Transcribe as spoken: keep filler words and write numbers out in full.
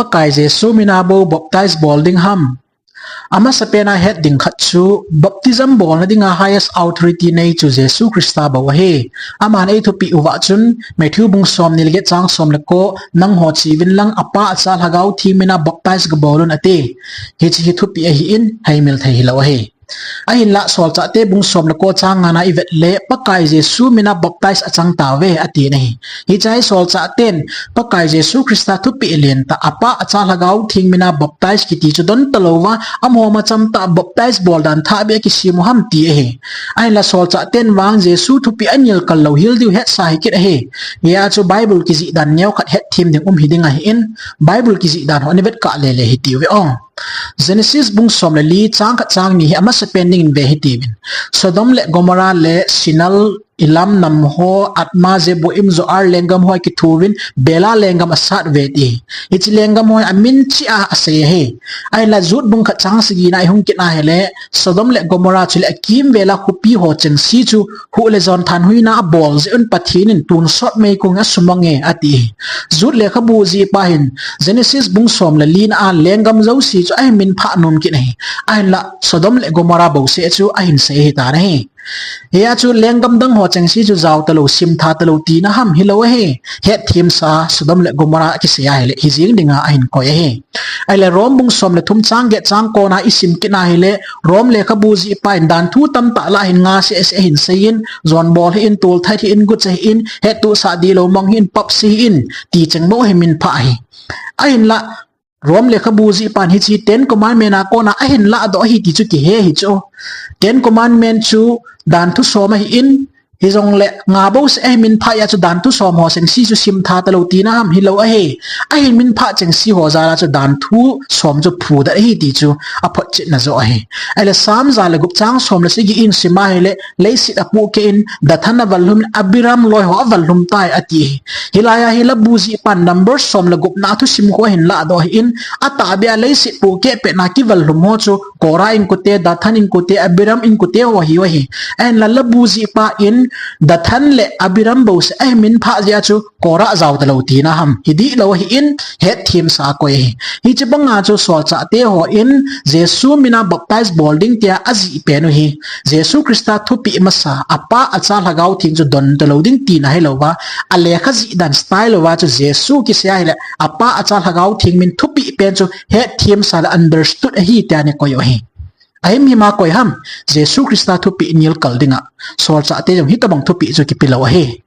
Pakai Jesu mina bou baptize bol ding ham? Amasapen a het ding khat chu baptism bolna dinga highest authority nei chu Jesu Christa bou ahi. Aman eithupeh uva chun Matthew bung somni le get chang som le ko, nangho cheuvin lang Apa, Acha, Lhagao Theng mina baptize gabol un ati. Hiche hi thupeh ahin, heimil thei hilou ahi. Ahinlah Solchahte bung som le ko chang ngana ivet le Pakai Jesu mina baptize achang tauve ati ahi. Hiche hi solchahten Pakai Jesu Christa thupeh lentah Apa, Acha, Lhagao Theng mina baptize kiti chu don talouva, amaho macham tah baptize bol dan thahbeh a kisem u ham ti ahi. Ahinlah solchahten vang Jesu thupeh anel kal lou hel diu hetsa hikit ahi. Hia chu Bible kijih dan neokhat hetthem ding um hiding ahin, Bible kijih dan ho ana vet kah lele hitiuve o. Genesis bung som le li chang khat chang ni hi amasapen dingin ve hitiuvin. Sodom le Gomorrah le Shinar, Elam nam ho, Admah, Zeboim, Zoar lenggam ho akithuvin Bela lenggam asat uve ti. Hiche lenggam ho amin cheh a asei ahi. Ahinlah Jude bung khat chang sagi na ihung kit ahile Sodom le Gomorrah chule akimvel a khopi ho chengse chu huh le jon thanhoina abol jeh un Pathen in tonsot meikong a asumange ati. Jude lekhabu jihpa hin Genesis bung som le li na a lenggam jouse chu ahin minphah nom kit ahi. Ahinlah Sodom le Gomorrah bouseh chu ahin sei ahitan ahi. Hia chu lenggam dang ho chengse chu jao talou, semtha talou tina ham hilou ahi. Hetthemsa Sodom le Gomorrah kisei ahile hijeng dinga ahin koi ahi. Ahile Rome bung som le thum chang get chang kona isim kit ahile Rome lekhabu jihpa in danthu tamtah lah hin nga seh seh ahin seiyin, jon bol hih in, tolthat hih in, gucha hih in, hettohsah dihlou mang hih in, papse hih in, ti cheng bou ahin minphah ahi. Ahinlah Rome lekhabu jihpan hiche Ten Commandment a kona ahin lahdoh ahi ti chu kihe ahi chu. Ten Commandment chu danthu som ahin, hijongle nga bouseh ahin minphah a chu danthu som ho chengse chu semtha talou tina ham hilou ahi. Ahin minphah chengse ho jal a chu danthu som chu phudet ahi ti chu aphotchetna joh ahi. Ahile Psalm ja le gup chang som le sagi isim ahile leiset apohkeh in, Dathan avallhum in, Abiram loi ho avallhum tai ati ahi. Hilai a hi lekhabu jihpan Numbers som le gupna thusim khu ahin lahdoh ahin, atahbeh a leiset pohkeh petna kivallhum ho chu Korah inkote, Dathan inkote, Abiram inkote ho ahiu ahi. Ahinlah lekhabu jihpa in Dathan le Abiram bouseh ahin minphah jeh a chu Korah jao talou tina ham hidihlou ahin, hetthemsa akoi ahi. Hiche banga chu solchahte hon Jesu mina baptize bol ding tia ajihpen u hi Jesu Christa thupeh masa, Apa, Acha, Lhagao Theng chu don talou ding tina hilouva, alekha jih dan style uva chu Jesu kisei ahile Apa, Acha, Lhagao Theng min thupeh pen chu hetthemsa le understood ahi tia ana koi u ahi. Ahimhim a koi ham? Jesu Christa thupeh nel kal dinga solchahte jong hitobang thupeh chu kipelou ahi.